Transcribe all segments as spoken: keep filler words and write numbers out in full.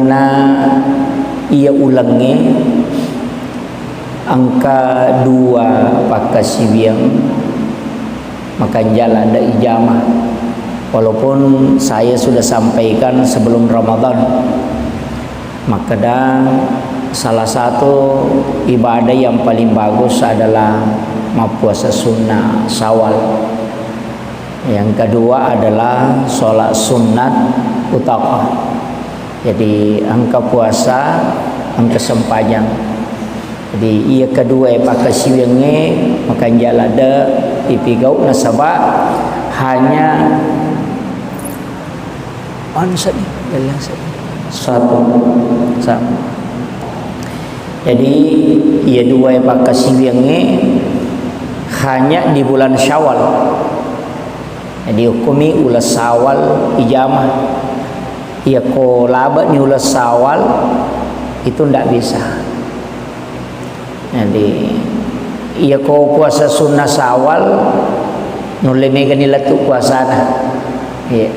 Na iya ulengnge engka dua pakkasiwiang makanja ladde ijama. Walaupun saya sudah sampaikan sebelum Ramadan, makkeda salah satu ibadah yang paling bagus adalah mappuasa sunnah Syawal. Yang kedua adalah sholat sunat utaqah. Jadi, engka puasa, engka sempajang. Jadi, iya kedua pakkasiwiangnge makanja ladde ipigau nasaba hanya anu seddi, dalam seddi. Satu. Sa-, jadi, iya dua pakkasiwiangnge hanya di bulan Syawal. Jadi, hukumi uleng Syawal ijama. Iya ko labe'ni uleng Syawal, itu ndak bisa. Jadi, iya ko puasa sunnah Syawal, nulle megani lettu puasana. Iya.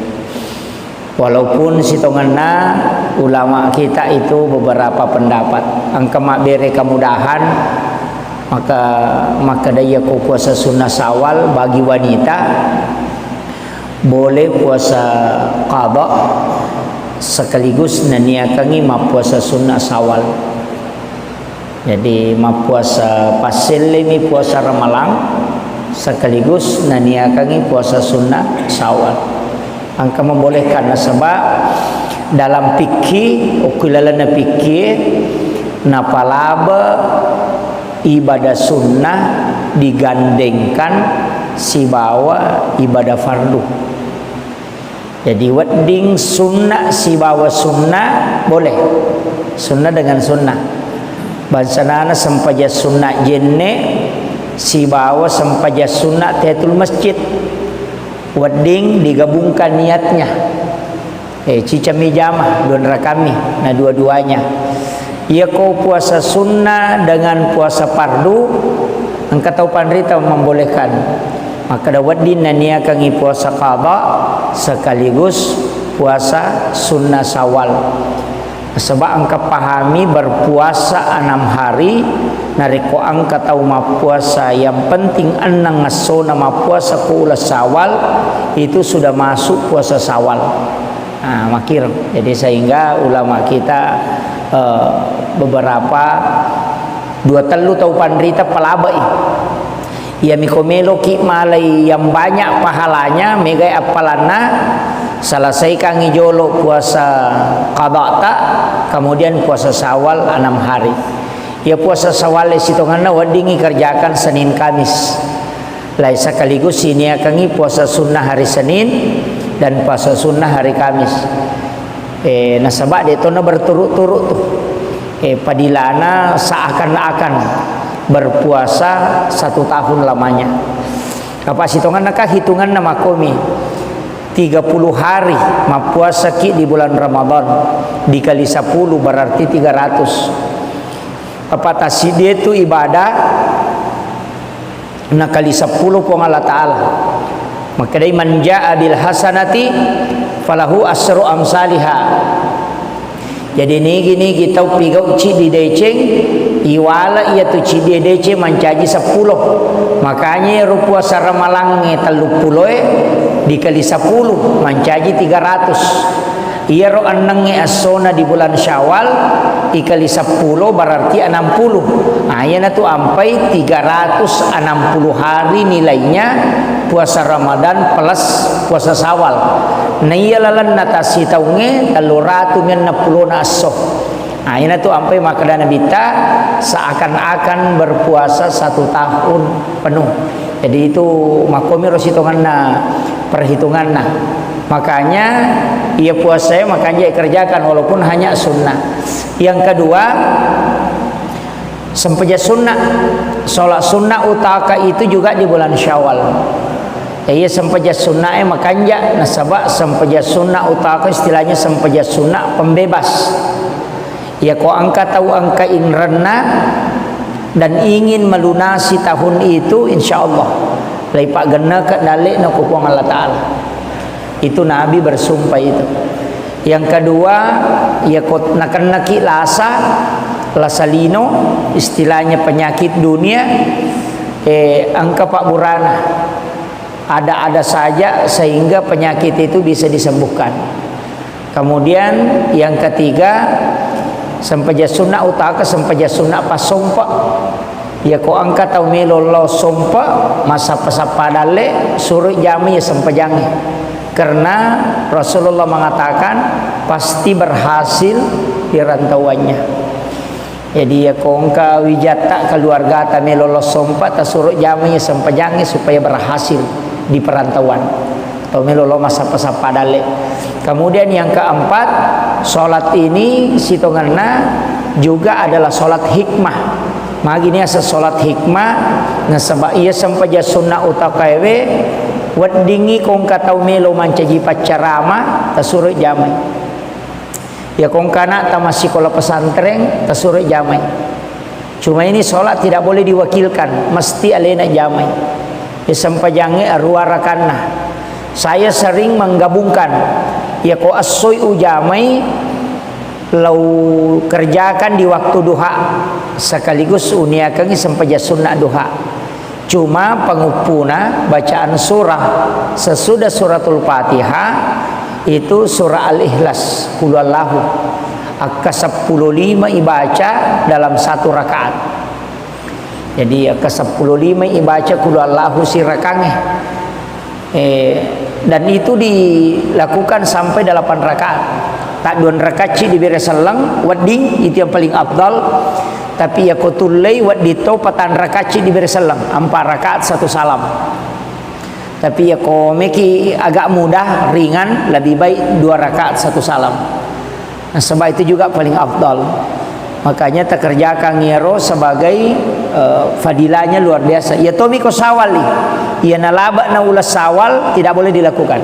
Walaupun sitongenna ulama kita itu beberapa pendapat, engka mabbere kemudahan, maka, makkeda iya ko puasa sunnah Syawal bagi wanita, boleh puasa qada sekaligus naniakangi mappuasa sunnah Syawal. Jadi, mappuasa passellemi puasa Ramalang sekaligus naniakangi puasa sunnah Syawal. Engka membolehkan nasaba dalam fikih, okko ilalenna fikih, napalaba ibadah sunnah digandengkan sibawa ibadah fardu. Jadi, wedding sunnah sibawa sunnah boleh. Sunnah dengan sunnah. Bangsanana sempajang sunnah jenne sibawa sempajang sunnah tahiyatul masjid. Wedding digabungkan niatnya. Eh, cicami jama, dua rakami, nah dua-duanya. Iya ko puasa sunnah dengan puasa fardu, engka tau panrita membolehkan. Makkeda wedding naniakangi puasa qada sekaligus puasa sunnah Syawal. Sebab engka pahami berpuasa enam hari, narekko engka tau mappuasa yang penting enneng essona mappuasa ko uleng Syawal, itu sudah masuk puasa Syawal. Nah, makkiro. Jadi sehingga ulama kita, eh, beberapa dua tellu tau panrita palabai. Iyami ko meloki malai yang banyak pahalanya, megai appalanna, selesaikangi jolo puasa qadata, kemudian puasa Syawal enam hari. Iya puasa Syawal sitongenna weddingi kerjakan Senin Kamis. Lai sekaligus siniakangi puasa sunnah hari Senin dan puasa sunnah hari Kamis. Eh, nasaba de tona berturut-turut tu. Eh, padilana seakan-akan berpuasa satu tahun lamanya. Apa sitonganna kah hitunganna makomi? Tiga puluh hari mappuasaki di bulan Ramadan, dikali sepuluh berarti tiga ratus. Apa tasidie tu ibadah nakali seppulo Puang Allah Ta'ala. Makkedai, "Man jaa bil hasanati falahu asru amsaliha." Jadi, nigi-nigi tau pigau ciddi deceng, iwala iya tu ciddi deceng mancaji seppulo. Makanya ero puasa ramalangnge telluppuloe dikali sepuluh mancaji tiga ratus. Iyaro ennengnge essona di bulan Syawal, ikali seppulo berarti enam puluh. Nah, iyanatu ampai tiga ratus enam puluh hari nilainya puasa Ramadan plus puasa Syawal. Nah, iya lalenna tassitaungnge tellu ratu mennang pulona esso. Nah, iyanatu ampai makkeda Nabitta, seakan-akan berpuasa satu tahun penuh. Jadi, itu makkomiro sitonganna perhitunganna. Makanya, iya puasai makanja ikerjakan walaupun hanya sunnah. Yang kedua, sempajang sunnah. Sholat sunnah utaka itu juga di bulan Syawal. Ya, iya sempajang sunnah e makanja, nasaba sempajang sunnah utaka istilahnya sempajang sunnah pembebas. Iya ko engka tau engka inrenna dan ingin melunasi tahun itu, insya Allah, leipagenneke dalle'na ko Puang Allah Ta'ala. Itu Nabi bersumpah itu. Yang kedua, iya ko nakennaki lasa, lasa lino, istilahnya penyakit dunia, eh, engka pabburana. Ada-ada saja sehingga penyakit itu bisa disembuhkan. Kemudian yang ketiga, sempajang sunna utawa sempajang sunna passompa. Iya ko engka tau melo lao sompa, massappa-sappa dalle, suro jamai iya sempajangnge. Karena Rasulullah mengatakan pasti berhasil di rantauannya. Jadi, iya ko engka wijatta keluargata melo lao sompa, tasuro jamai iya sempajangnge supaya berhasil di perantauan. Tau melo lao massappa-sappa dalle. Kemudian yang keempat, sholat ini sitongenna juga adalah sholat hikmah. Magi niaseng sholat hikmah, nasaba iya sempajang sunna utawa kaewe, weddingngi ko engka tau melo mancaji paccarama, tasuro jamai. Iya ko engka anakta massikola pesantren, tasuro jamai. Cuma ini sholat tidak boleh diwakilkan, mesti alena jamai. Iya sempajangnge aruwa rakanna. Saya sering menggabungkan, iya ko essoi ujamai, lau kerjakan di waktu duha, sekaligus uniakengngi sempajang sunna duha. Cuma panguppuna bacaan surah sesudah suratul Fatihah itu surah Al-Ikhlas, Qul Huwallahu. Akka seppulo lima ibaca dalam satu rakaat. Jadi, akka seppulo lima ibaca Qul Huwallahu sirakangnge. Eh, dan itu dilakukan sampai delapan rakaat. Tadduan rakacci dibere selleng, wedding, itu yang paling afdal. Tapi iya ko tullei, wedding to patang rakacci dibere selleng, empat rakaat satu salam. Tapi iya ko meki agak mudah, ringan, lebih baik dua rakaat satu salam. Nasaba itu juga paling afdal. Makanya takerjakan iyaro sebagai, eh, fadilahnya luar biasa. Iya tomi ko Syawal, iya nalabak na uleng Syawal tidak boleh dilakukan.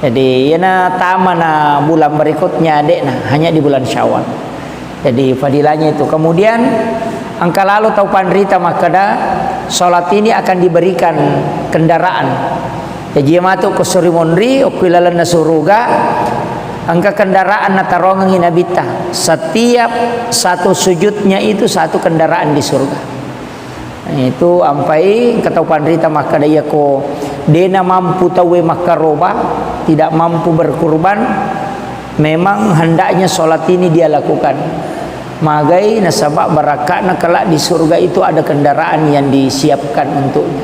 Jadi, iyana tamana bulan berikutnya de'na, hanya di bulan Syawal. Jadi, fadilahnya itu. Kemudian, engka lalo tau panrita makkeda, salat ini akan diberikan kendaraan. Jaji, iya matu ko suri monri, okko ilalenna suruga, engka kendaraan natarongengi Nabitta. Setiap satu sujudnya itu satu kendaraan di surga. Itu ampai engka tau panrita makkeda, iya ko de'na mampu tauwe makkaroba, tidak mampu berkurban, memang hendaknya salat ini dia lakukan. Magai nasaba barakatna kelak di surga itu ada kendaraan yang disiapkan untuknya.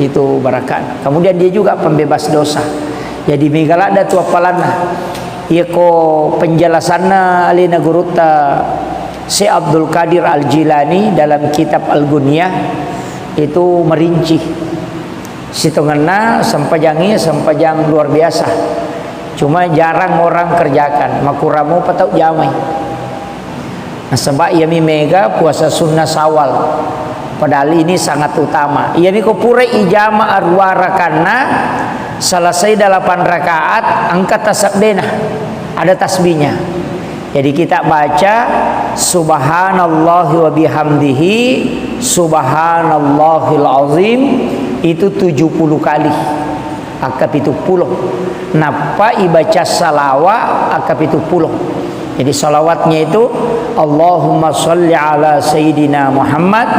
Itu barakat. Kemudian dia juga pembebas dosa. Jadi, mega ladda tu appalanna. Iya ko penjelasanna alena gurutta Syekh Abdul Qadir Al-Jilani dalam kitab Al-Ghunyah itu merinci. Sitongenna sempajangnge sempajang luar biasa. Cuma jarang orang kerjakan. Makurang mopa tau jamai. Nasaba iyami mega puasa sunnah Syawal. Padahal ini sangat utama. Iyami ko pura ijama aruwa rakanna, selesai delapan rakaat, engka tasebbena. Ada tasbihnya. Jadi kita baca, "Subhanallahi wa bihamdihi, subhanallahil azim," itu tujuh puluh kali. Akka pitu pulo. Nappa ibaca salawa akka pitu pulo. Jadi salawatnya itu, "Allahumma shalli ala Sayyidina Muhammad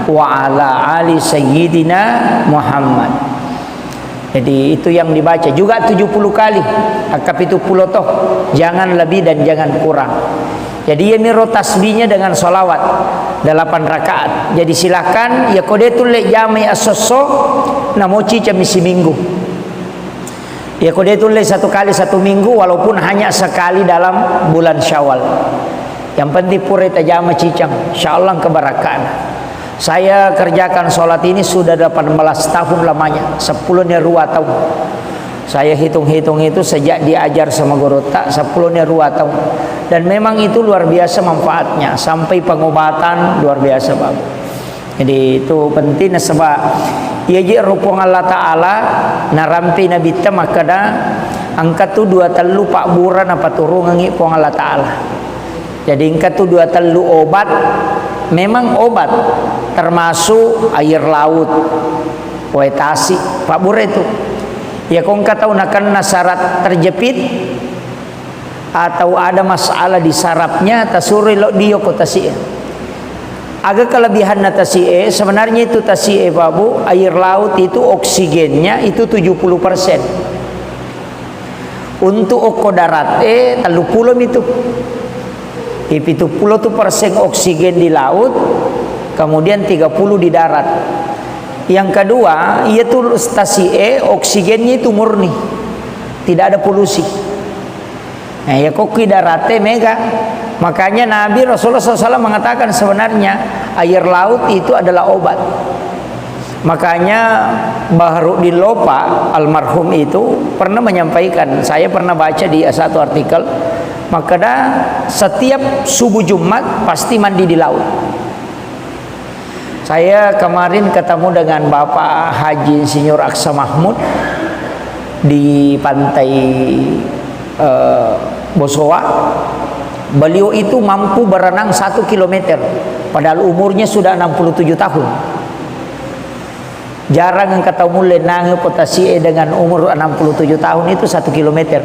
wa ala ali Sayyidina Muhammad." Jadi itu yang dibaca juga tujuh puluh kali. Akka pitu pulo toh. Jangan lebih dan jangan kurang. Jadi, iyamiro tasbihnya dengan salawat delapan rakaat. Jadi, silakan, iya ko de tulle jamai esso-esso, namo cicami siminggu. Iya ko de tulle satu kali satu minggu, walaupun hanya sekali dalam bulan Syawal. Yang penting pura tajama cicang, insyaallah kebarakana. Saya kerjakan sholat ini sudah delapan belas tahun lamanya, seppulo ni aruwa taung. Saya hitung-hitung itu sejak diajar sama gurutta, seppulo ni aruwa taung. Dan memang itu luar biasa manfaatnya, sampai pengobatan luar biasa bagus. Jadi itu penting, nasaba iyaji ro Puang Allah Ta'ala narampe Nabitta makkeda, engka tu dua tellu pabbura napaturungengi Puang Allah Ta'ala. Jadi engka tu dua tellu obat, memang obat, termasuk air laut, wae tasi, pabbura itu. Iya ko engka tau nakenna syarat terjepit, atau ada masalah di sarafnya, tasuroi lo dio ko tasi'e. Aga kelebihanna tasi'e? Sebenarnya itu tasi'e, Pak Bu, air laut itu oksigennya itu tujuh puluh persen. Untuk okko darat e, tellu pulo mi tu. Di pitu pulo tu persen oksigen di laut, kemudian tiga puluh di darat. Yang kedua, iya tu tasi'e oksigennya itu murni. Tidak ada polusi. Nah, ya kokki darate mega. Makanya Nabi Rasulullah sallallahu alaihi wasallam mengatakan sebenarnya air laut itu adalah obat. Makanya Baharuddin Lopa almarhum itu pernah menyampaikan, saya pernah baca di satu artikel, makanya setiap subuh Jumat pasti mandi di laut. Saya kemarin ketemu dengan Bapak Haji Insinyur Aksa Mahmud di pantai, eh, Bosowa. Beliau itu mampu berenang satu kilometer, padahal umurnya sudah enam puluh tujuh tahun. Jarang engka tau mulle nange ko tasi'e dengan umur enam puluh tujuh tahun itu satu kilometer.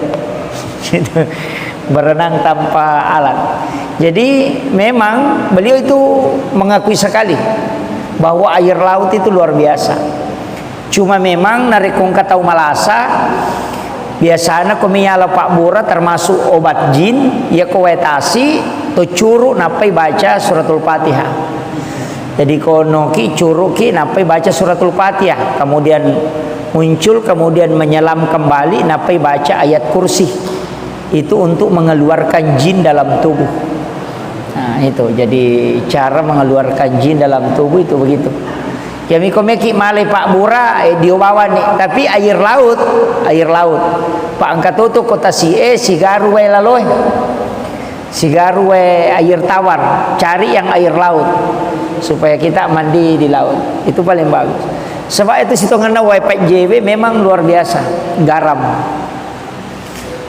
Itu berenang tanpa alat. Jadi memang beliau itu mengakui sekali bahwa air laut itu luar biasa. Cuma memang narekko engka tau malasa, biasana ko miyala pabbura termasuk obat jin, iya ko wae tasi, to curu nappai baca suratul Fatihah. Jadi ko noki curuki nappai baca suratul Fatihah, kemudian muncul, kemudian menyelam kembali nappai baca ayat kursi. Itu untuk mengeluarkan jin dalam tubuh. Nah, itu jadi cara mengeluarkan jin dalam tubuh itu begitu. Ya miko meki malai pabbura, eh, dio bawani, tapi air laut, air laut. Pak engka toto ko tasi'e sigaru wae laloe. Sigaru wae air tawar, cari yang air laut supaya kita mandi di laut. Itu paling bagus. Sebab itu sitongenna wae pajjewe memang luar biasa, garam.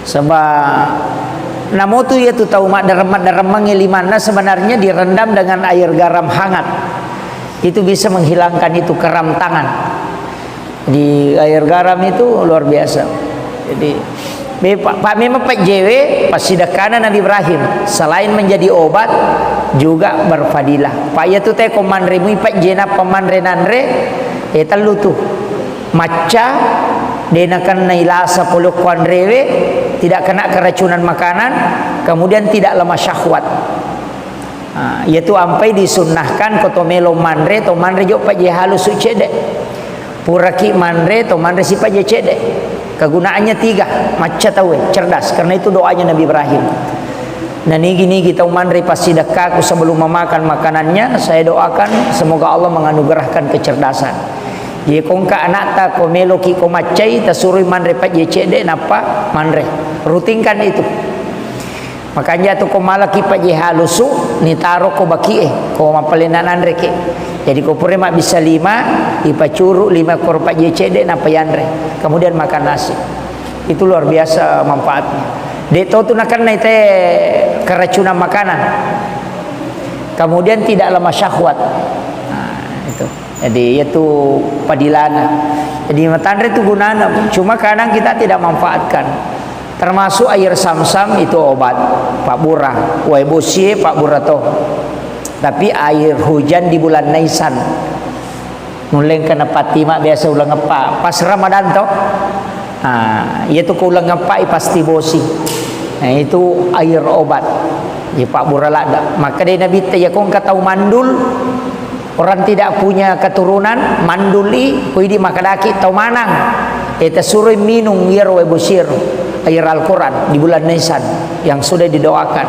Sebab namotu iya tu tau madderem-madderemmengngi limanna sebenarnya direndam dengan air garam hangat. Itu bisa menghilangkan itu keram tangan. Di air garam itu luar biasa. Jadi, be-, Pak, Pak memang pajjewe passidekkana Nabi Ibrahim. Selain menjadi obat, juga berfadilah. Pak iya tu te ko manre mui pajjena pemanre nanre, eh, tellu tu. Macca, de nakennai lasa pole ko anrewe, tidak kena keracunan makanan, kemudian tidak lemah syahwat. Ah, iyatu ampai disunnahkan ko to melo manre, to manre jo pajje halusu cedde. Puraki manre, to manre si pajje cedde. Kegunaannya tiga, macca tauwe, cerdas. Karena itu doanya Nabi Ibrahim. Na nigi-nigi tau manre passidekkaku sebelum memakan makanannya, saya doakan semoga Allah menganugerahkan kecerdasan. Ye ko engka anakta ko meloki ko maccai, tasurui manre pajje cedde nappa manre. Rutinkan itu. Makanja tu ko malaki pajje halusu, nitaro ko bakie, ko mappalenna nanreke. Jadi ko pura mabbissa lima, ipacuru lima koro pajje cedde nappa yanre. Kemudian makan nasi. Itu luar biasa manfaatnya. De to tu nakennai te keracunan makanan. Kemudian tidak lemah syahwat. Nah, itu. Jadi, iyatu padilana. Jadi, matanre tu gunana, cuma kadang kita tidak manfaatkan. Termasuk air samsam itu obat, pabbura. Wae bosie pabbura to. Tapi air hujan di bulan Naisan. Nulleng kena patima biasa uleng eppa. Pas Ramadan to. Ah, iyatu ko uleng eppa pasti bosi. Nah, itu air obat. Di pabbura ladda. Maka dei Nabitta, iya ko engka tau mandul, orang tidak punya keturunan, manduli, ko idi makkedaki tau manang, eh, tasuroi minung iyaro wae bosiero, air Al-Quran di bulan Nisan yang sudah didoakan.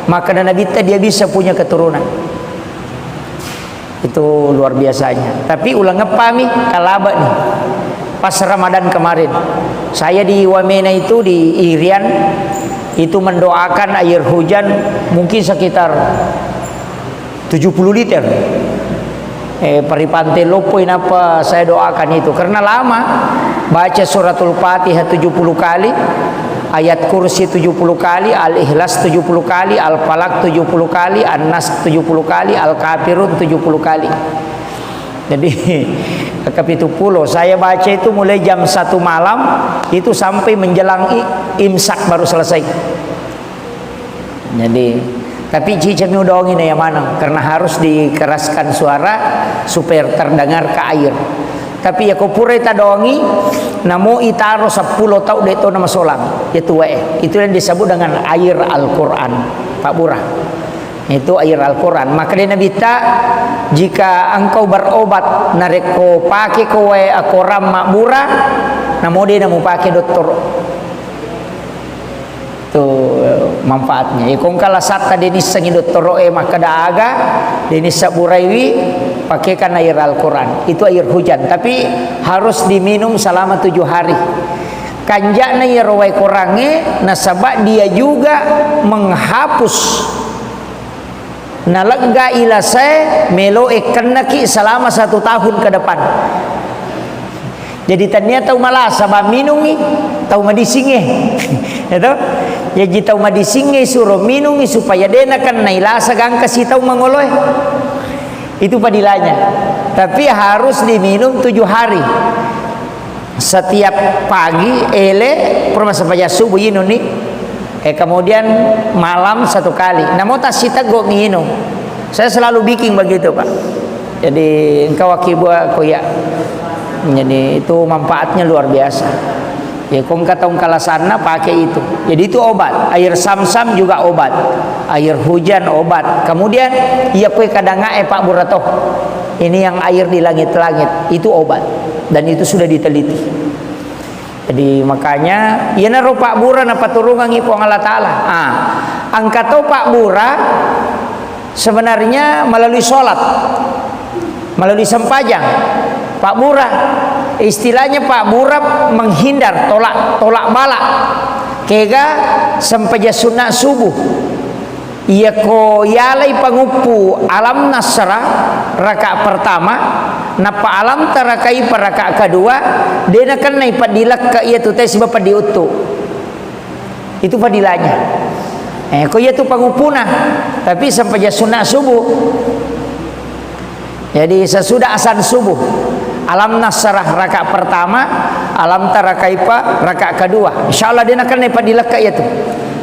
Maka Nabitta dia bisa punya keturunan. Itu luar biasanya. Tapi uleng eppami, kalaba nih. Pas Ramadan kemarin, saya di Wamena itu, di Irian, itu mendoakan air hujan mungkin sekitar tujuh puluh liter. Eh, paripante loppoi nappa saya doakan itu. Karena lama, baca suratul Fatihah tujuh puluh kali, ayat kursi tujuh puluh kali, Al-Ikhlas tujuh puluh kali, Al-Falaq tujuh puluh kali, An-Nas tujuh puluh kali, Al-Kafirun tujuh puluh kali. Jadi, kepitu puluh. Saya baca itu mulai jam satu malam, itu sampai menjelang i-, imsak baru selesai. Jadi, tapi cicami udaongi na iya maneng, karena harus dikeraskan suara supaya terdengar ke air. Tapi ya ko purai tadaongi, namo itaro seppulo tau de' to namasolang. Itu wae. Itu yang disebut dengan air Al-Quran. Pabbura. Itu air Al-Quran. Maka dia Nabi ta, jika engkau berobat, narekko pake ko wae akoram mabbura, namo de' namu pake dokter. Tu manfaatnya. Iko engka lasatta de' nissengi dottoro'e makkeda aga, de' nisseng buraiwi, pakaikan air Al-Quran. Itu air hujan, tapi harus diminum selama tujuh hari. Kanja'na iyaro wae korangnge, nasaba dia juga menghapus nalegga ilasae melo e kennaki selama satu tahun ke depan. Jadi tania tau malasa ba minungi tau madisingnge. Ya to? Jaji tau madisingnge suro minungi supaya de' nakennai lasa gangka si tau mangoloe. Itu padilanya. Tapi harus diminum tujuh hari. Setiap pagi, ele, pura massempajang subuh inunni. Eh, kemudian malam satu kali. Namo tassiteggo minum. Saya selalu bikin begitu, Pak. Jadi, engka wakkibua ko iya. Jadi, itu manfaatnya luar biasa. Ya, ko engka tau engka lasanna, pakai itu. Jadi, itu obat. Air sam-sam juga obat. Air hujan obat. Kemudian, iya kue kadang e pabbura to. Ini yang air di langit-langit, itu obat. Dan itu sudah diteliti. Jadi, makanya, iyanaro pabbura napaturungangngi Puang Allah Ta'ala. Ah, engka to pabbura sebenarnya melalui sholat, melalui sempajang. Pabbura, istilahnya pabbura menghindar, tolak, tolak bala. Kega sempajang sunat subuh. Iyako yalai panguppu Alam Nasra raka pertama, nappa Alam Tara Kaifa raka kedua, de' nakennai paddi lekka iyatu te siba paddi uttu. Itu fadilahnya. Eh, ko iyatu panguppuna, tapi sempajang sunat subuh. Jadi, sesudah azan subuh, Alam Nasrah raka pertama, Alam Tara Kaifa raka kedua. Insya Allah, de' nakennai paddi lekka iyatu.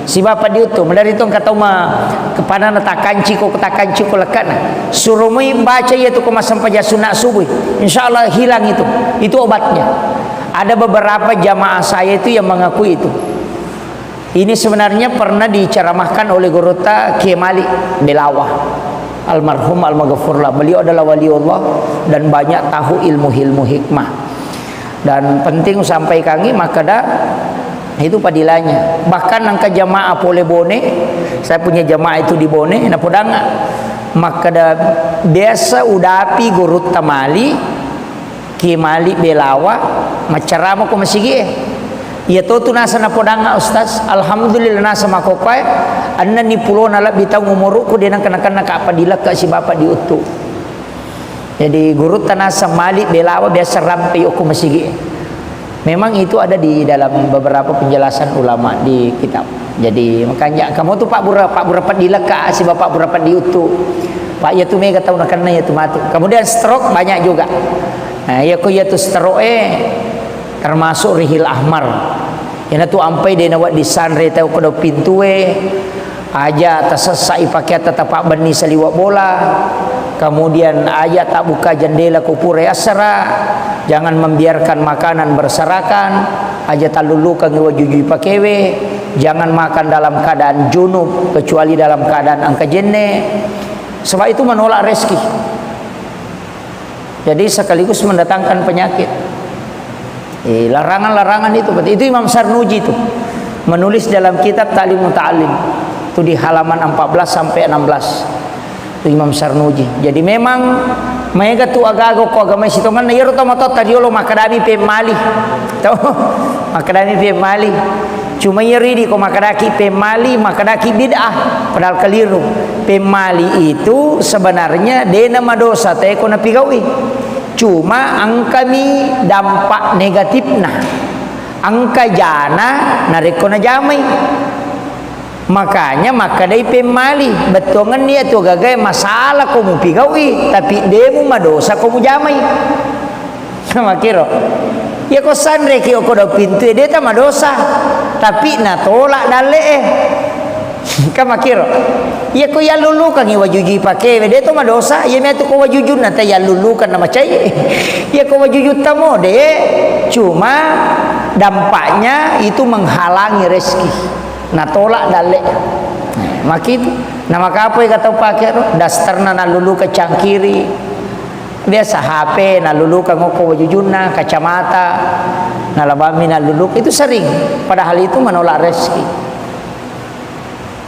Siba paddi uttu, maderri tu engka tau ma-, kepanana takanci ko, takanci ko lekkana. Suro moi baca iyatu ko massempajang sunat subuh. Insya Allah hilang itu. Itu obatnya. Ada beberapa jamaah saya itu yang mengakui itu. Ini sebenarnya pernah diceramahkan oleh gurutta Kiai Malik Belawa, almarhum almaghfurlah. Beliau adalah waliullah dan banyak tahu ilmu-ilmu hikmah. Dan penting sampaikangi makkeda itu padilanya. Bahkan engka jamaah pole Bone, saya punya jamaah itu di Bone, napodanga makkeda biasa udapi gurutta Malik, Kiai Malik Belawa maccarama ko masigi'e. Iya to tu naseng napodanga, Ustaz, alhamdulillah naseng makkokkoe, ennenni pulona lebbi taung umurukku, de' nengka-, nengka-, nengka paddi lekka siba paddi uttu. Jadi gurutta naseng Malik Belawa biasa rampe okko masigi'e. Memang itu ada di dalam beberapa penjelasan ulama di kitab. Jadi makanya kamu tu pabbura, pabbura paddi lekka siba pabbura paddi uttu. Pak, iya tu mega tau nakenna iya tu matu. Kemudian stroke banyak juga. Nah, iya ko iya tu stroke e termasuk Rihil Ahmar. Iyana tu ampai de' nawedding sanre tau ko dau pintue, aja tasessai pakeatta tapabbenni saliweng bola, kemudian aja tabbuka jendela ko pura assara, jangan membiarkan makanan berserakan, aja tallullukangi wajujui pakewe, jangan makan dalam keadaan junub kecuali dalam keadaan engka jenne, sebab itu menolak rezeki. Jadi sekaligus mendatangkan penyakit. Eh, larangan-larangan itu, berarti itu Imam Sarnuji itu menulis dalam kitab Ta'lim Muta'allim. Itu di halaman empat belas sampai enam belas. Itu Imam Sarnuji. Jadi memang maega tu aga-aga ko agama sitongenna, iyaro tomatoatta riolo makkedami pemmali. Tau? Makkedami pemmali. Cuma iya ridi ko makkedaki pemmali, makkedaki bid'ah, padahal keliru. Pemmali itu sebenarnya de'na madosa te ko napigaui. Cuma engkami dampak negatifna. Engka jana narekko najamai. Makanya makkedai pemmali, bettuangenni iyatu gagae masalah ko mupigaui, tapi de'mu madosa ko mujamai. Makkiro. Iya ko sanreki okko dau pintue, de' tamadosa. Tapi natolak dalle'e. Kan makkiro. Iya ko yallulukangngi wajujui pakewe, de to madosa, iya metu ko wajujunna ta yallulukan na macai. Iya ko wajujutta mo de, cuma dampaknya itu menghalangi rezeki. Natolak dalle. Makitu. Na makapoi ka tau pake ro, dasterna nallulukan cangkiri. Biasa H P nallulukan okko wajujunna, kacamata nalabammi nallulukan, itu sering. Padahal itu menolak rezeki.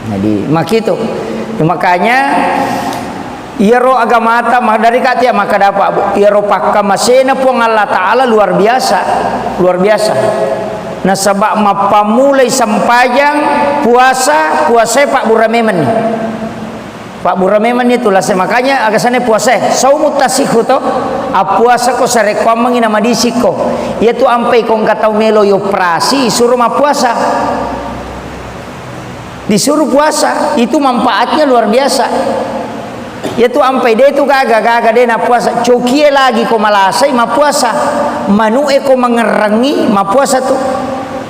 Jadi, makitu. Makanya, iyaro agamata, ma-, dari kati ya maka dapat, Bu. Iyaro pakkamasena Puang Allah Ta'ala luar biasa. Luar biasa. Nasaba mappamulai sempajang, puasa, puasai pabbura memenni. Pabbura memenni tu lase. Makanya, agasanna puasai. Saumu tasihu to, appuasa ko sarekkoammengi na madisikko. Iyatu ampai ko engka tau melo yoperasi, suro mappuasa. Disuruh puasa, itu manfaatnya luar biasa. Iyatu ampai de tu gaga, gaga de na puasa. Cokie lagi ko malasai, mappuasa. Manu'e ko mangerrangi, mappuasa tu.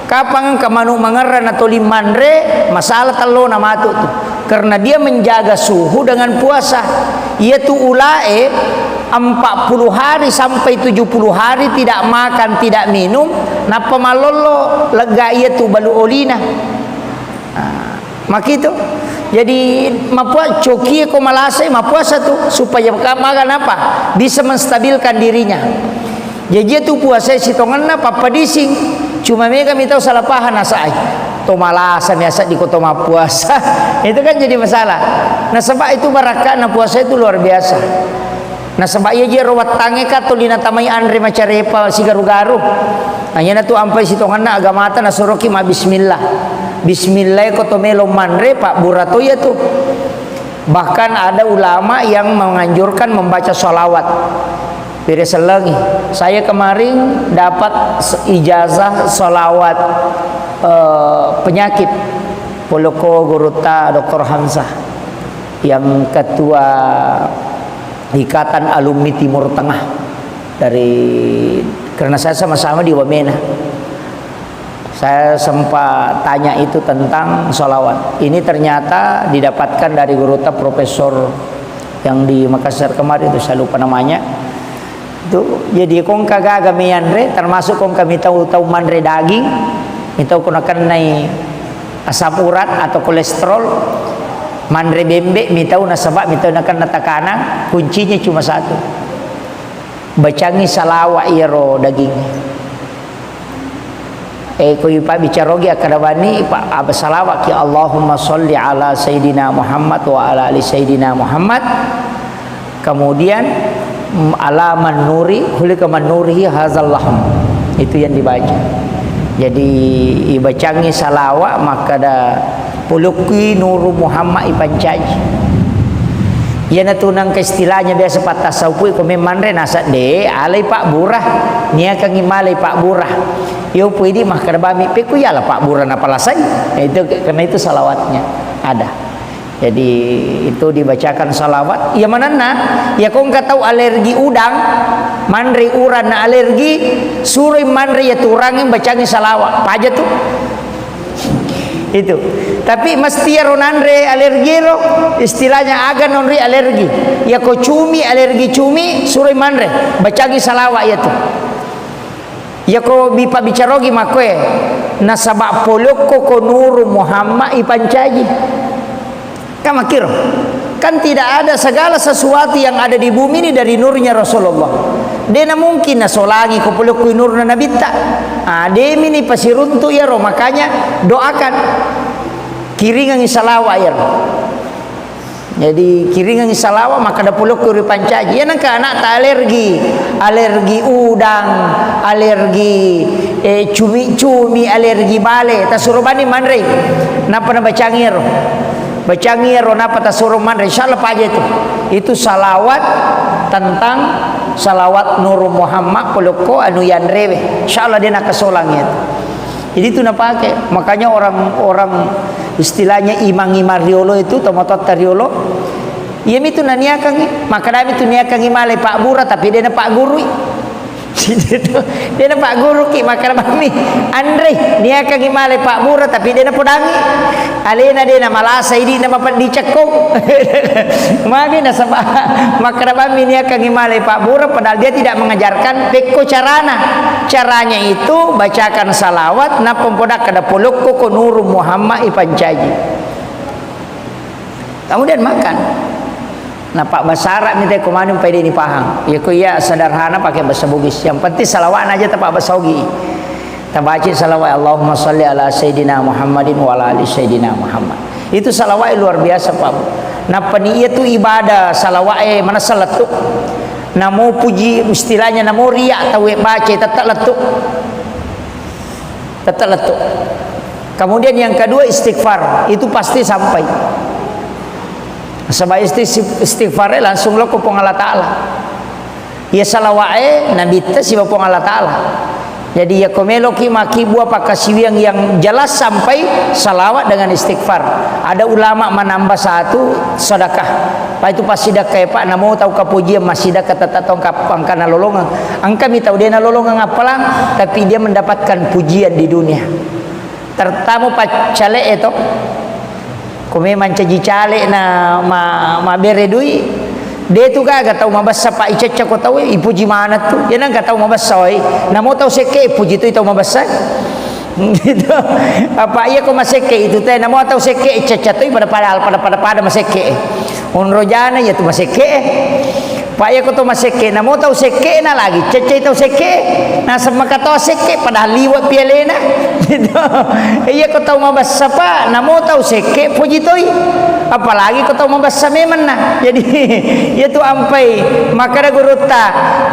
Kapang engka manu mangerrang na toli manre, masalah tellona matu tu. Karena dia menjaga suhu dengan puasa. Iyatu ulae empat puluh hari sampai tujuh puluh hari tidak makan, tidak minum, nappa mallollo, lega iyatu balu olina. Ah, makitu. Jadi, mapua-, cokie ko malasai, mappuasa tu, supaya ka-, maga napa? Bisa menstabilkan dirinya. Jaji tu puasa sitongenna pappadising. Cuma mega mi tau salah paham nasai. To malasa mi asa di ko to mappuasa. Itu kan jadi masalah. Nasaba itu barakka'na puasa itu luar biasa. Nasaba iya jero wattangnge ka tuli natamai anre macarepa sigaru-garu. Nah, iyana tu ampai sitongenna agamata nasuroki ma bismillah. Bismillah ko to melo manre, pabbura to iya tu. Bahkan ada ulama yang menganjurkan membaca salawat. Pire sellengi. Saya kemarin dapat se-, ijazah salawat, eh, penyakit. Poloko gurutta doktor Hamzah yang ketua Ikatan Alumni Timur Tengah dari, karena saya sama-sama di Wamena. Saya sempat tanya itu tentang sholawat. Ini ternyata didapatkan dari gurutta profesor yang di Makassar kemarin itu, saya lupa namanya. Itu, jadi ko engka gaga mianre, termasuk ko engka mitau tau manre daging, mitau ko nakennai asam urat atau kolesterol, manre bembe mitau nasaba mitau nakenna tekanan, kuncinya cuma satu. Bacangi salawat iyaro daging. Eh, ko ipabbicarogi akkada bani, pa-, apa salawat ki, Allahumma sholli ala Sayyidina Muhammad wa ala ali Sayyidina Muhammad. Kemudian, mm, ala man nuri, khuliqa man nurihi hazal lahm. Itu yang dibaca. Jadi, ibacangi salawat, makkada Polokkui Nuru Muhammad ipancaji. Iyanatu nangka istilahnya biasa pattasaupui ko memmanre nasa de alai pabbura. Niakangi malai pabbura. Yo pui di makkada bami pekku yala pabbura napalasai. Nah, itu karena itu salawatnya ada. Jadi itu dibacakan salawat. Iya manenna, ya ko engka tau alergi udang, manre urang na alergi, suroi manre ya turangeng bacangi salawat. Paja tu. Itu. Tapi mesti iyaro nanre alergi ro, istilahnya aga nonri alergi. Iya ko cumi, alergi cumi, suroi manre, bacangi salawat iya tu. Iya ko bipabbicarogi makkoe, nasaba polokko ko Nuru Muhammad ipancaji. Kan makkiro. Kan tidak ada, segala sesuatu yang ada di bumi ini dari nurnya Rasulullah. Dena mungkin nasolangi ko polokkoi nurna nabitta. Ah, demi ni pasiruntu iyaro, makanya doakan. Kiringangi salawat iyaro. Jadi kiringangi salawat, makkada polokkoi ripancaji. Iya nengka anakta alergi, alergi udang, alergi, eh, cumi-cumi, alergi bale. Tasuro bani manrei. Nappa nabacangi iyaro. Bacangi iyaro nappa tasuro manre, insyaallah paja itu. Itu salawat tentang salawat Nuru Muhammad polokko anu yanrewe. Insyaallah de nakasolang itu. Jadi itu napake. Makanya orang-orang istilahnya imang-imang riolo itu, tomatoatta riolo, iya mitu naniakangi, makkadami tu niakangi male pabbura tapi de napaggurui. De'na pagguruki, makkeda bammi, anrei, niakangi male pabbura, tapi de'na podangi. Alena de'na malasa, idi'na mapeddi cekko. Magi nasaba makkeda bammi niakangi male pabbura, padahal dia tidak mengajarkan pekko carana. Caranya itu bacakan salawat, nappa podakkeda polokko ko Nurung Muhammad ipancaji. Kemudian makan. Napabbasara mi te ko maneng pai de' ni pahang. Iya ko iya sederhana pakai bahasa Bugis. Yang penting salawatna aja tapabbasa Ogi. Tabaca salawat, Allahumma salli ala Sayyidina Muhammadin wa ala ali Sayyidina Muhammad. Itu salawat luar biasa, Pak. Nappa ni iya tu ibadah salawat e manessa lettu. Namo puji, istilahnya namo riya tau e baca tetap lettu. Tetap lettu. Kemudian yang kedua istighfar, itu pasti sampai. Sebab isti-, istighfar e langsung lokko Puang Allah Ta'ala. Iya salawat e nabitta siba Puang Allah Ta'ala. Jadi iya ko meloki makkibua pakkasiwiang yang jelas sampai salawat dengan istighfar. Ada ulama menambah satu sedekah. Pak itu pas sedekah ya Pak, namo tau kapujian massidekah tetap tongkap angka nalolongeng. Engka mi tau de' nalolongeng appalang, tapi dia mendapatkan pujian di dunia. Terutama paccale e to. Ko memang caji cale na ma-, mabbere dui, de' tu gaga tau mabessa pa icecca ko tau e, ipuji maneng tu. Iya nengka tau mabessa oi. Namo tau sekke ipuji tu tau mabessa. Gitu. Apa iya ko masekke itu te, namo tau sekke icecca tu pada-pada, pada-pada, pada masekke. Onro jana iya tu masekke. Pak iya ko to masekke, namo tau sekke na lagi, ceccai tau sekke, naseng maka to sekke, padahal liwe' pi alena. Gitu. Iya ko tau mabessa Pak, namo tau sekke, puji toi. Apalagi ko tau mabessa memang na. Jadi, iya tu ampai, makkeda gurutta,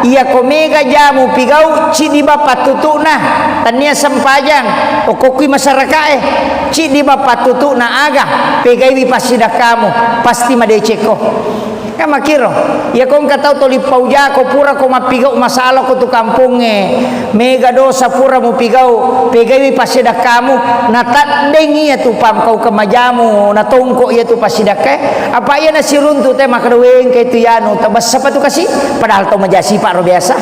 iya ko mega jamu pigau, ciddi bappa tutuna, tania sempajang, okokki masyarakat e, ciddi bappa tutuna aga, pegaiwi passidakkamu, pasti madecekko. Kan makkiro, iya ko engka tau toli paujako pura ko mappigau masalah ko tu kampongnge, mega dosa pura mupigau, pegaiwi passidakkamu, nataddengi iya tu pamkau kemajamu, natongko iya tu passidakkae, apa iya nasiruntu te makkeda wengke tu yanu, tabessa pa tu kasi, padahal tau maja sipa ro biasa.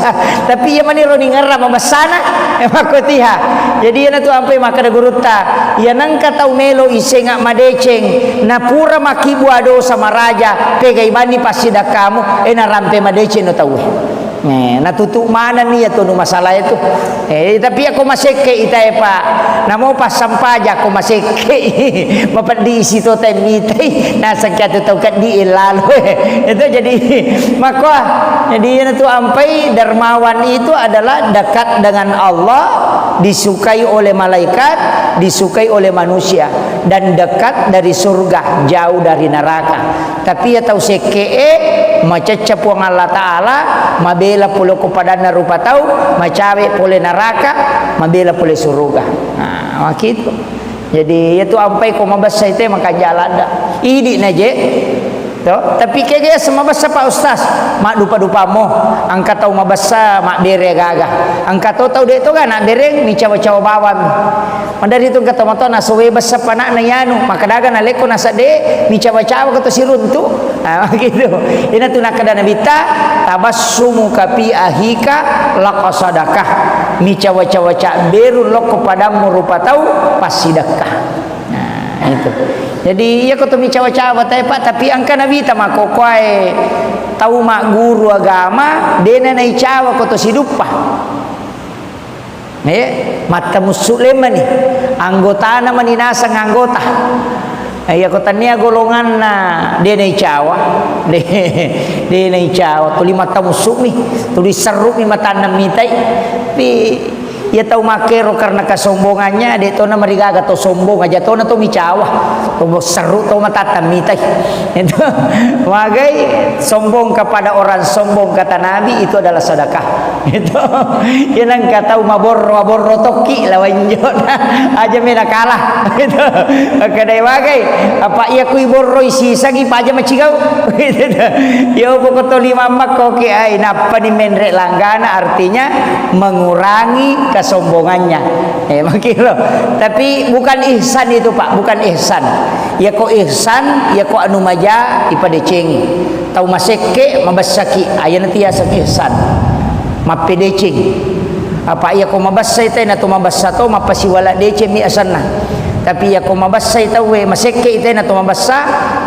Tapi iya maniro ningerra mabessana, makkotiha. Jadi iya natu ampai makkeda gurutta, iya nengka tau melo isenga madeceng, napura makkibua dosa maraja, pegai banni passidakkamu, e narampe madeceng no tauwe. Eh, natutu manenni iya tonu masalah itu. Eh, tapi iya ko masekke ita e Pak, namo passampaja ko masekke, mapeddi isi to temmitai, naseng kiatu tau keddi lalo. Itu jadi makko. Jadi iya natu ampai dermawan itu adalah dekat dengan Allah, disukai oleh malaikat, disukai oleh manusia, dan dekat dari surga, jauh dari neraka. Tapi iya tau sekke'e, macecca Puang Allah Ta'ala, mabela pole ko padanna rupa tau, macawe pole neraka, mabela pole suruga. Nah, makkitu. Jadi, iya tu ampai ko mabessa ite makanja ladda. Idi na je. To, tapi kege mabessa Pak Ustaz, maddupa-dupamo, engka tau mabessa mabbere gaga. Engka to tau de to ga nabbereng, micawa-cawa bawang. Maderri tu engka tomatoa nasowe bessa pana'na yanu, makkeda ga nalekko nasedde, micawa-cawa ko to siruntu. Ah, gitu. Ina tu nakkeda Nabitta, "Tabassumuka fi ahika laqasadakah." Micawa-cawa cabberu lokko padammu rupa tau, passidekka. Nah, itu. Jadi, iya ko to micawa-cawa tae, Pak, tapi engka Nabitta makkokkoe tau magguru agama, dena naicawa ko to siduppa. Eh, mattamussu lemmani. Anggotana mani naseng anggota. Eh, iya ko tania golonganna de naicawa. De, de naicawa. Tuli mattamussu mi. Tuli serru mi matanna mitai. Tapi iya tau makkero karena kesombongannya, de tona marigaga to sombong aja tona to micawa. To serru to matatta mitai. Itu. Magai sombong kepada orang sombong kata Nabi itu adalah sedekah. Itu. Iya nengka tau maborro, maborro tokki lawan jona. Aja mena kalah. Itu. Makkedai wagai. Apa iya kui borroi sisangi paja macigau. Itu. Iya pokok to lima makko ke ai nappani menre langgana artinya mengurangi kesombongannya. Eh, makiro. Tapi bukan ihsan itu, Pak, bukan ihsan. Iya ko ihsan, iya ko anu maja ipadecengi. Tau masekke mabessaki, ayana tiaseng ihsan. Mappedeceng. Apa iyako mabessai tau, na to mabessa to, mappasiwala deceng mi asenna. Tapi iyako mabessai tauwe, masekke i tau, na to mabessa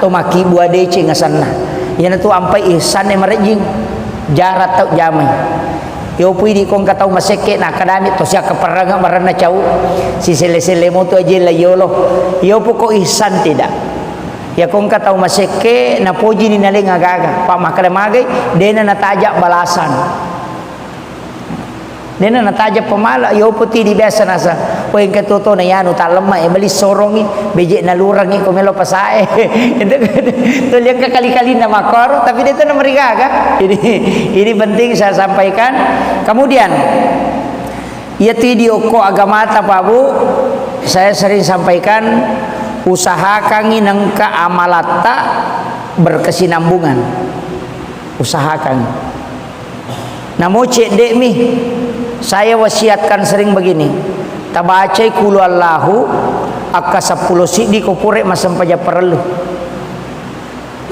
to, makkibua deceng asenna. Iyanatu ampai ihsanna marejjing. Jarat tau jamai. Yopu idi ko engka tau masekke, na kadami to siakka paranga marenna cau. Siselle-selle motu aje la yolo. Yopu ko ihsan tidak. Iyako engka tau masekke, napojini naleng agaga. Pa makkeda magai, dena nataja balasan. Dena nataja pemala, yopo tidi biasa nasa. Wah, engka toto na yanu tallemma e, beli sorongi, beje nalurangi ko melo pasae. Itu to liang kali-kali na makoro, tapi dia tu na merigaga. Jadi, ini penting saya sampaikan. Kemudian, iya tu idi okko agamata, Pak Bu, saya sering sampaikan, usahakangi nengka amalatta berkesinambungan. Usahakan. Namo cedde'mi, saya wasiatkan sering begini, tabacai kulu Allahu akka seppulo siddi ko pura massempajang parellu.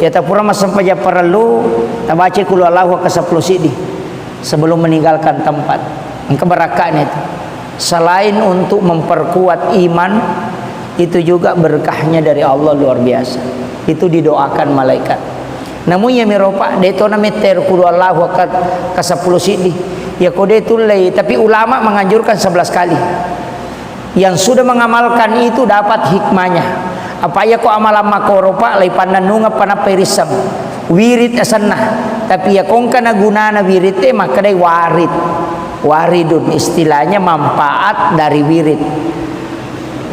Ya, tapura massempajang parellu, tabacai kulu Allahu akka seppulo siddi sebelum meninggalkan tempat. Engka barakka'na itu. Selain untuk memperkuat iman, itu juga berkahnya dari Allah luar biasa. Itu didoakan malaikat. Namun iya miro, Pak, de to na mette ro kulu Allahu akka, ka seppulo siddi. Ya ko de tullei, tapi ulama menganjurkan sebelas kali. Yang sudah mengamalkan itu dapat hikmahnya. Apa iya ko amalan makoro, Pak, lai pannennungeng panappai risseng. Wirid asenna. Tapi iya ko engka na gunana wirid e, makkedai warid. Waridun, istilahnya manfaat dari wirid.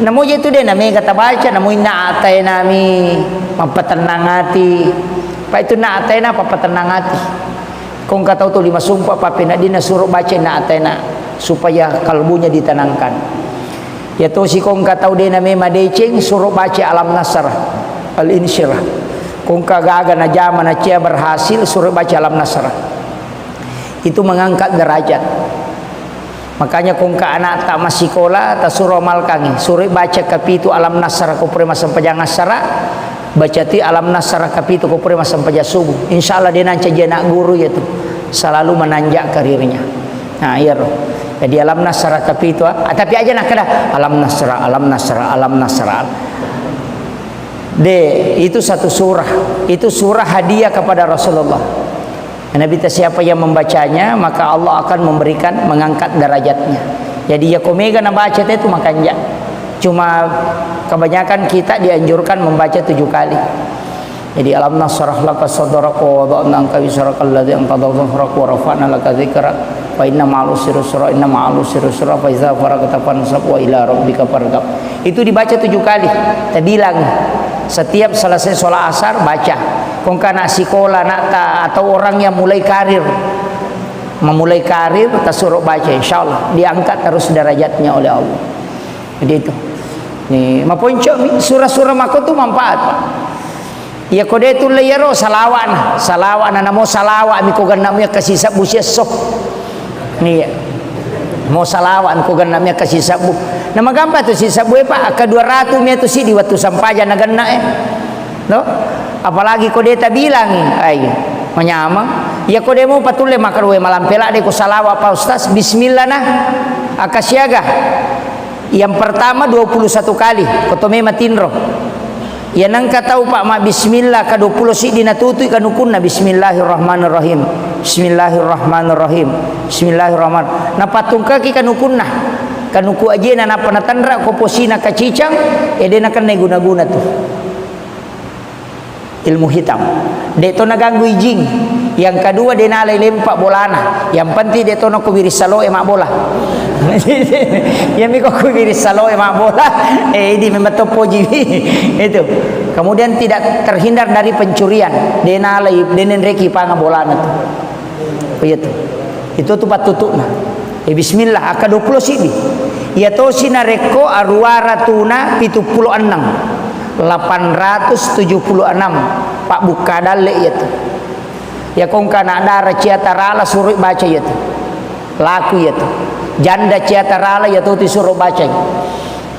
Namo je tu de na mega tabaca, namo inna atainami mappatennang ati. Pa itu na ataina pappatennang ati. Ko engka tau tuli masumpa pappeneddinna suro baca inna ataina supaya kalbunya ditenangkan. Ya tosi ko engka tau de na mema deceng, suro baca Alam Nasrah, Al-Insyirah. Ko engka gaga najama nacia berhasil, suro baca Alam Nasrah. Itu mengangkat derajat. Makanya ko engka anakta massikola, tasuro amalkangi. Suroi baca kapitu Alam Nasrah ko pura massempajang assara, baca ti Alam Nasrah kapitu ko pura massempajang subuh. Insya Allah de nancaji anak guru iya tu. Selalu menanjak karirnya. Nah, iya ro. Jadi Alam Nasrah kapitu, ah, tapi aja nakkeda Alam Nasrah, Alam Nasrah, Alam Nasrah. De, itu satu surah. Itu surah hadiah kepada Rasulullah. Nabi ta, siapa yang membacanya, maka Allah akan memberikan, mengangkat derajatnya. Jadi, ya ko mega nabaca te tu makanja. Cuma kebanyakan kita dianjurkan membaca tujuh kali. Jadi, alam nasyrah laka sadrak wa wada'na anka wizrak alladzi anqadha dhahrak wa rafa'na laka dzikrak fa inna ma'al usri yusra, inna ma'al usri yusra, fa idza faragta fansab wa ila rabbika farghab. Itu dibaca tujuh kali. Tabilang setiap selesai sholat asar baca. Ko engka anak sikola, anakta, atau orang yang mulai karir, memulai karir, tasuro baca, insya Allah diangkat terus derajatnya oleh Allah. Jadi itu. Ni maponco mi, surah-surah mako tu manfaat, Pak. Iya ko de tulle iyaro salawa'na, salawa'na namo salawa'mi ko genna'mu iya kasisebbu siesso. Iya. Mo salawa'mi ko genna'mu iya kasisebbu. Na magampang tu sisebbu e, Pak, akka dua ratu mi tu siddi wettu sampajang na genna e. No? Apalagi ko de tabilangi. Ai, manyameng. Iya ko de mo patulle makkeda, "We, malampe ladde ko salawa, Pak Ustaz, bismillah na." Akka siaga. Yang pertama dua puluh satu kali, ko to mema tinro. Iya nengka tau, Pak, mabbismillah, ka dua puluh siddi natutui kanukunna, "Bismillahirrahmanirrahim. Bismillahirrahmanirrahim. Bismillahirrahman." Napattungkaki kanukunna. Kanuku ajena nappa natenra ko posina kacicang, e de nakenna guna-guna tu. Ilmu hitam. De to naganggu ijing. Yang kedua, de nalai lempa bolana. Yang penting de to nako wiris saloe mabbola. Iya mi ko ku wiris saloe mabbola. Eh, idi memang to poji. Itu. Kemudian tidak terhindar dari pencurian. De nalai, de nenreki panga bolana tu. Iya tu. Itu tu pattutu'na. Eh, bismillah, akka dua puluh siddi. Iya tosi narekko aruwa ratuna pitu pulo enneng. Lapan ratus tujuh puluh enam. Pabbukka dalle iya tu. Iya ko engka anak dara cia tarala suroi baca iya tu. Laku iya tu. Janda cia tarala iya tu suro bacai.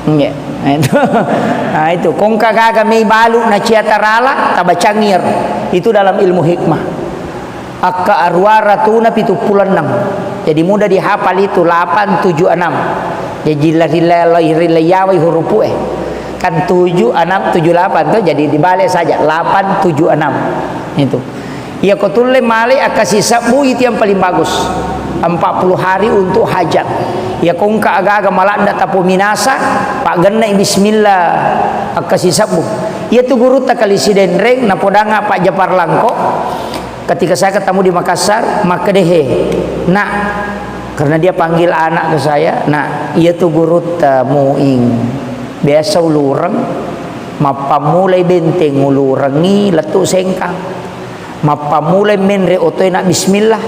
Nggih. Nah, itu. Nah, itu. Ko engka gaga mei balu na cia tarala, tabacangi iyaro. Itu dalam ilmu hikmah. Akka aruwa ratuna pitu pulo enneng. Jadi mudah dihafal itu, delapan tujuh enam. Jadi lari-, lari-, lari-, lari-, yawai hurupu e. Kan tujuh enam tujuh delapan tuh, jadi dibalik saja, delapan tujuh enam. Itu. Iya ko tulle male akkasi sebbu itu yang paling bagus. Empat puluh hari untuk hajat. Iya ko engka aga-aga maladda tapominasa, paggenna bismillah akkasi sebbu. Iya tu gurutta kali Sidenreng, napodanga Pak Japar Langko. Ketika saya ketemu di Makassar, makkedae, "Nak," karena dia panggil anak ke saya, "Nak, iya tu gurutta Muing. Biasa ulureng, mappammulai benteng ulurengngi lettu Sengkang. Mappammulai menre otoe na bismillah.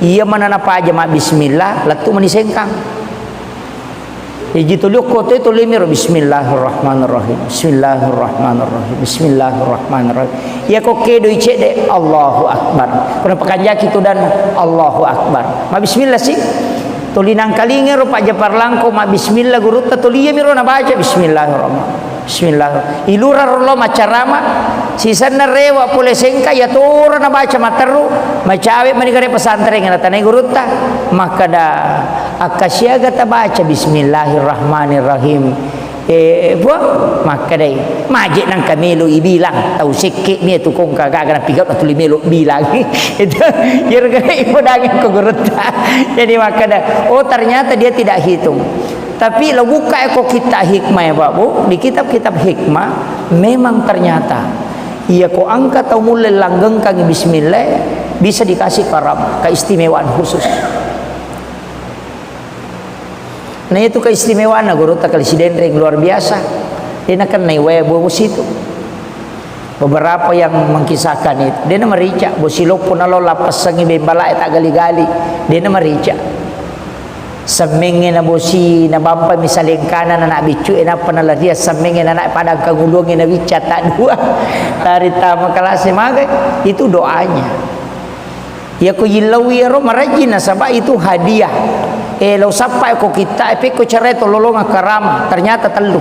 Iya mana napaja ma bismillah, lettu mani Sengkang." Jaji tuli okko toi tuli miro, "Bismillahirrahmanirrahim. Bismillahirrahmanirrahim. Bismillahirrahmanirrahim." Iya ko kedoi cedde, "Allahu Akbar." Ko napakanjaki tudanna, "Allahu Akbar." Ma bismillah si. Tuli nangkalinga ro Pak Japar Langko ma bismillah gurutta, tuli iya miro nabaca, "Bismillahirrahmanirrahim. Bismillah." Ilurang ro lo maccarama, sisenna rewa pole Sengkang, iya toro nabaca matteru, macawe mani gare pesantren, natanai gurutta, makkeda, "Akkasiaga tabaca Bismillahirrahmanirrahim?" Eh, Puang, makkedai, "Maje nangka melo ibilang, tau sekke mi tu kongka gaga napigau natuli melo bilang." Itu, iyaro gare ipodangi ko gurutta. Jadi makkeda, oh, ternyata dia tidak hitung. Tapi lo buka ko kitab hikmah ya, Pak Bu, di kitab-kitab hikmah memang ternyata iya ko engka tau mulle langgengkangi bismillah, bisa dikasih karamah, keistimewaan khusus. Nah, itu keistimewaanna gurutta kali Sidenreng, luar biasa. De nakennai wae bosi tu. Beberapa yang mengkisahkan itu, de namarica, bosi loppo nalo lappessangi bembalae taggali-gali, de namarica. Semmengnge na bosi, na bampa misalengkana na anak biccu e, nappa nalaria semmengnge na anak padang kanguluangnge na wicca tak dua. Tari tama kelas e magai, itu doanya. Iya ko yillau iyaro marajji nasaba itu hadiah. Eh, lo sappa ko kitta, eh, pekko cerai to lolonga karama, ternyata tellu.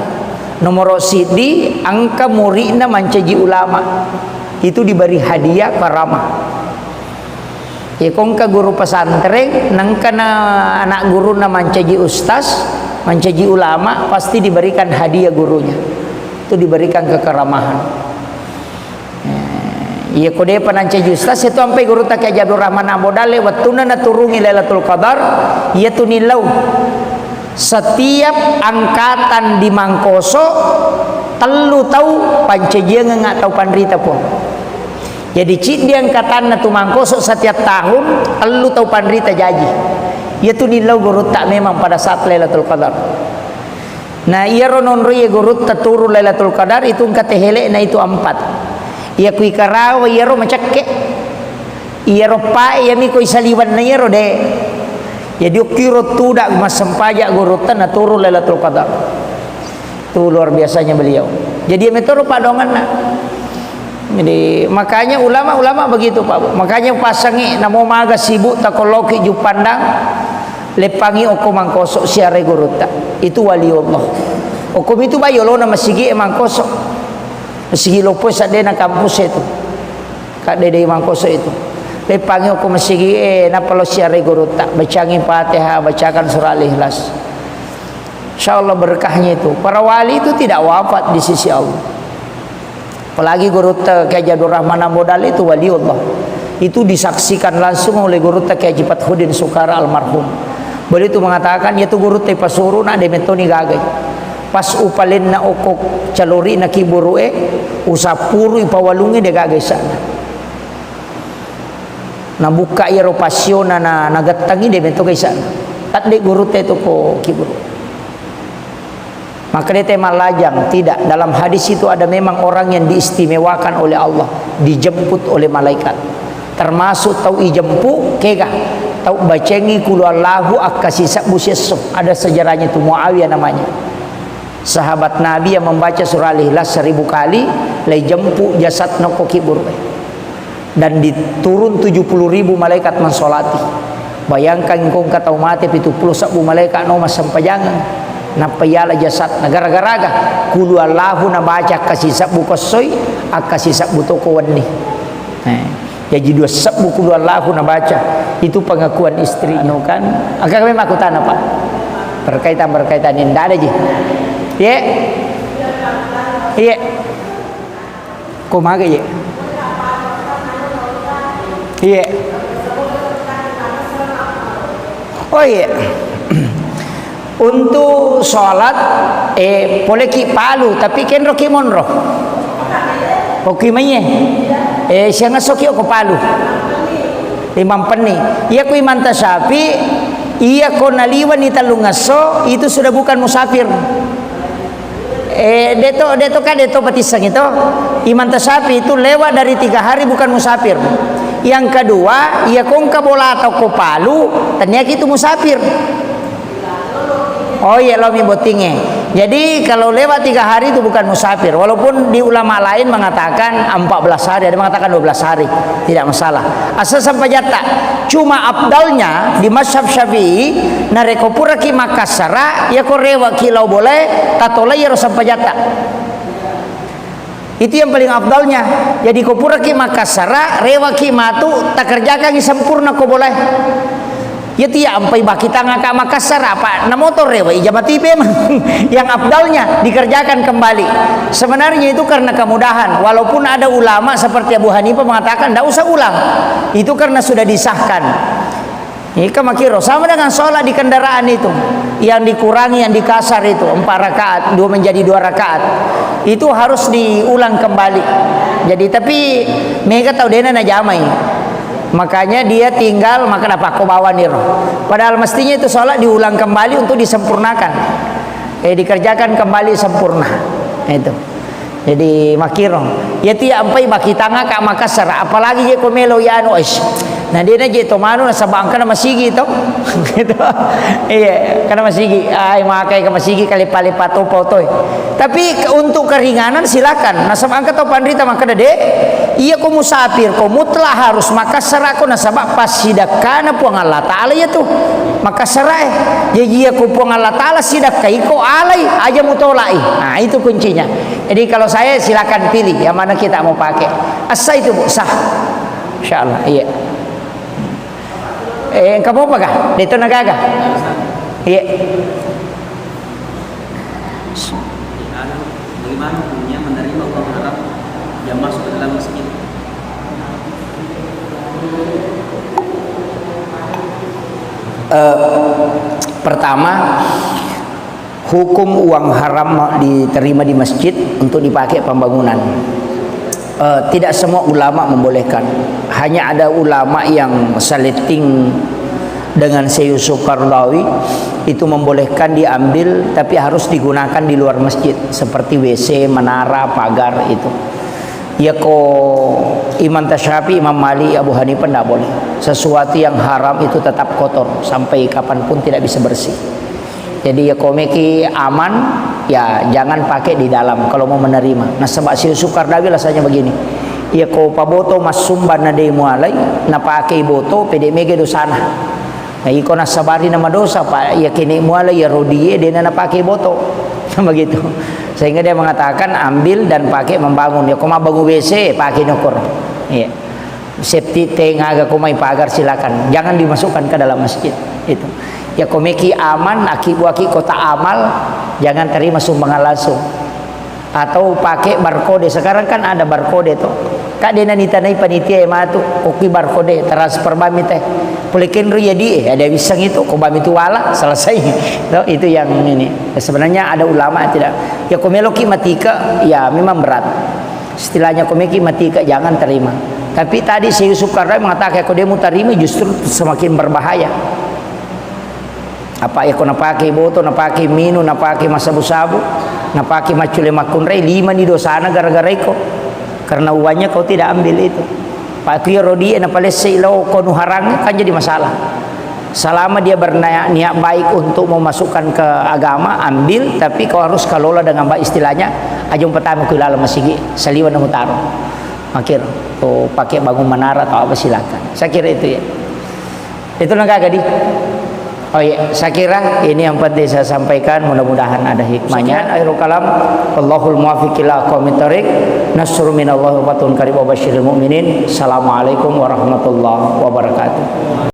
Nomoro siddi, engka muridna mancaji ulama. Itu diberi hadiah karama. Iya ko engka guru pesantren, nengka na anak guruna mancaji ustaz, mancaji ulama, pasti diberikan hadiah gurunya. Itu diberikan kekeramahan. Eh, iya ko depa nancaji ustaz, itu ampai gurutta Kiai Haji Abdul Rahman Ambo Dalle, wettunna naturungi Lailatul Qadar, iya tu nillau. Setiap angkatan di Mangkoso, tellu tau pancajiangengnga tau panrita, Puang. Jadi, ciddi angkatanna tu Mangkoso setiap tahun, tellu tau panrita jaji. Iya tu nillau gurutta memang pada saat Lailatul Qadar. Nah, iyaro nonroi gurutta turu Lailatul Qadar itu engka tehele'na itu empat. Iya kui Karawa iyaro macekke. Iyaro pae iyami koi saliwenna iyaro de. Jadi okkiro tuda massempajang gurutta na turu Lailatul Qadar. Itu luar biasanya beliau. Jadi iya metoro padonganna. Jadi, makanya ulama-ulama begitu, Pak Bu. Makanya pasangi namo maga sibuk takolloki Juppandang, leppangi okko Mangkoso siarai gurutta. Itu waliullah. Okko mitu bai yolona masigi e Mangkoso. Masigi loppo saddena kampus itu. Kadde dei Mangkoso itu. Leppangi okko masigi e, nappa lo siarai gurutta. Bacangi Fatihah, bacakan surah Al-Ikhlas. Insya Allah berkahnya itu. Para wali itu tidak wafat di sisi Allah. Apalagi gurutta Kiai Haji Abdul Rahman Ambo Dalle itu waliullah. Itu disaksikan langsung oleh gurutta Kiai Haji Fathuddin Sukara almarhum. Beliau itu mengatakan, iya tu gurutta ipasuru na de metoni gagai. Pas upalenna okko calori na kiburu e, usappuru ipawalungi de gagai sana. Nabukka iyaro pasiona na, nagettangi de metto gaisana. Tadde gurutta itu ko kiburu. Maka de te mallajang, tidak. Dalam hadis itu ada memang orang yang diistimewakan oleh Allah, dijemput oleh malaikat. Termasuk tau ijempu, kega? Tau bacengi kulu Allahu akkasi sebbu siesso. Ada sejarahnya itu, Muawiyah namanya. Sahabat Nabi yang membaca surah Al-Ikhlas seribu kali, lai jempu jasad nokko kiburu. Dan diturun tujuh puluh ribu malaikat mensolati. Bayangkan, engka tau mate pitu puluh sebbu malaikat no massempajangeng. Nappa yala jasad, na gara-garaga kulu Allahu nabaca akkasi sebbu kossoi, akkasi sebbu toko wenni. Eh, jaji dua sebbu kulu Allahu nabaca. Itu pengakuan istrimu kan? Agak memang aku tanya, Pak. Berkaitan-berkaitan ini, ndak ada ji. Iya. Iya. Ko maga, iya. Iya. Oh, iya. Untuk sholat, eh, poleki palu, tapi kenroki monro. Oki maiye. Eh, siang esso ki ko palu. Limang penni. Iya ku Imam Syafi'i, iya ko naliwani tellung esso, itu sudah bukan musafir. Eh, deto, deto ka, deto patisseng itu. Imam Syafi'i itu lewat dari tiga hari bukan musafir. Yang kedua, iya ko engka bola atau ko palu, taniaki itu musafir. Oh iya, lo mi bottingnge. Jadi kalau lewat tiga hari itu bukan musafir. Walaupun di ulama lain mengatakan empat belas hari, ada mengatakan dua belas hari, tidak masalah. Asal sempajatta. Cuma afdalnya di mazhab Syafi'i, narekko puraki makassara, iya ko rewaki lao bolae, tatolai iyaro sempajatta. Itu yang paling afdalnya. Jadi ko puraki makassara, rewaki matu, takerjakangi sempurna ko bolae. Iya tiya ampai baki tangaka makassara, apa na motor rewa ija mati memang. Yang afdalnya dikerjakan kembali. Sebenarnya itu karena kemudahan. Walaupun ada ulama seperti Abu Hanifah mengatakan ndak usah ulang. Itu karena sudah disahkan. Ika makiro, sama dengan sholat di kendaraan itu, yang dikurangi, yang dikasar itu, empat rakaat, dua menjadi dua rakaat, itu harus diulang kembali. Jadi, tapi mega tau dena najamai, makanya dia tinggal, maka napakko bawani ro. Padahal mestinya itu sholat diulang kembali untuk disempurnakan. Eh, dikerjakan kembali sempurna. Itu. Jadi, makiro. Iya tiya ampai baki tangaka makassara, apalagi je ko melo ya anu, oish. Na dena je to manu nasaba engkana masigi to. Gitu. Iya, kana masigi. Ai, makai ka masigi kale pale pato pautoi. Tapi ke-, untuk keringanan silakan. Nasaba engka to panrita makkeda de, iya ko musafir, ko mutlak harus makassara ko nasaba passidakkana Puang Allah Taala iya tu. Makassara e. Jadi iya ko Puang Allah Taala sidakkai ko alai, aja mutolai. Nah, itu kuncinya. Jadi, kalau saya silakan pilih yang mana kita mau pakai. Asa itu, Bu, sah. Insya Allah, iya. Eh, engka apa kah? Itu negaga. Iya. Bagaimana hukumnya menerima uang haram yang masuk ke dalam masjid? Eh, pertama, hukum uang haram diterima di masjid untuk dipakai pembangunan. Eh, tidak semua ulama membolehkan. Hanya ada ulama yang saleting dengan Syekh Yusuf Qaradawi, itu membolehkan diambil, tapi harus digunakan di luar masjid, seperti W C, menara, pagar itu. Yako Imam Syafi'i, Imam Malik, Abu Hanifah ndak boleh. Sesuatu yang haram itu tetap kotor, sampai kapanpun tidak bisa bersih. Jadi, ya, ko meki aman, ya, jangan pakai di dalam kalau mau menerima. Nasaba Syekh Yusuf Qaradawi alasannya begini, ya, ko paboto massumba na de mualai, napakei boto, pede mege dosana. Nah, iko nassabari na madosa, Pak, ya, kene mualai ya rodie, dena napakei boto. Begitu. Sehingga dia mengatakan, ambil dan pakai membangun. Ya, ko mabbangun W C, pakai nukur. Iya. Septic tank aga ko mai pagar, silakan. Jangan dimasukkan ke dalam masjid. Itu. Ya, ko meki aman, aki buaki kota amal, jangan terima sumbangan langsung. Atau pakai barcode. Sekarang kan ada barcode tuh. Kak, dena nitanai panitia e matu, koki barcode, transfer bami teh. Pole kenro ya di, eh, ada wisang itu, ko bami tu wala, selesai. Tuh, itu yang ini. Sebenarnya ada ulama tidak. Ya, ko meloki matika, ya memang berat. Istilahnya, ko meki matika, jangan terima. Tapi tadi Syekh Yusuf Qaradawi mengatakan, ko demu tarima justru semakin berbahaya. Apa ya, ko napake boto, napake minu, napake massabu-sabu, napake maccule makkunrai, lima ni dosana gara-gara iko. Karena uangnya kau tidak ambil itu. Pak, ku iyaro die napalessei lao ko nuharang, kan jadi masalah. Selama dia berniat, niat baik untuk memasukkan ke agama, ambil, tapi kau harus kelola dengan baik, istilahnya, aja mupatama ku ilalang masigi, saliweng na mutaro. Makiro, ko pake bangun menara atau apa, silakan. Saya kira itu ya. Itu na gaga di. Oh iya, saya kira ini yang penting saya sampaikan, mudah-mudahan ada hikmahnya. Sekian akhirul kalam. Wallahul muwaffiq ila aqwamit thariq. Nasrun minallahi wa fathun qarib wa basyiril mu'minin. Assalamualaikum warahmatullahi wabarakatuh.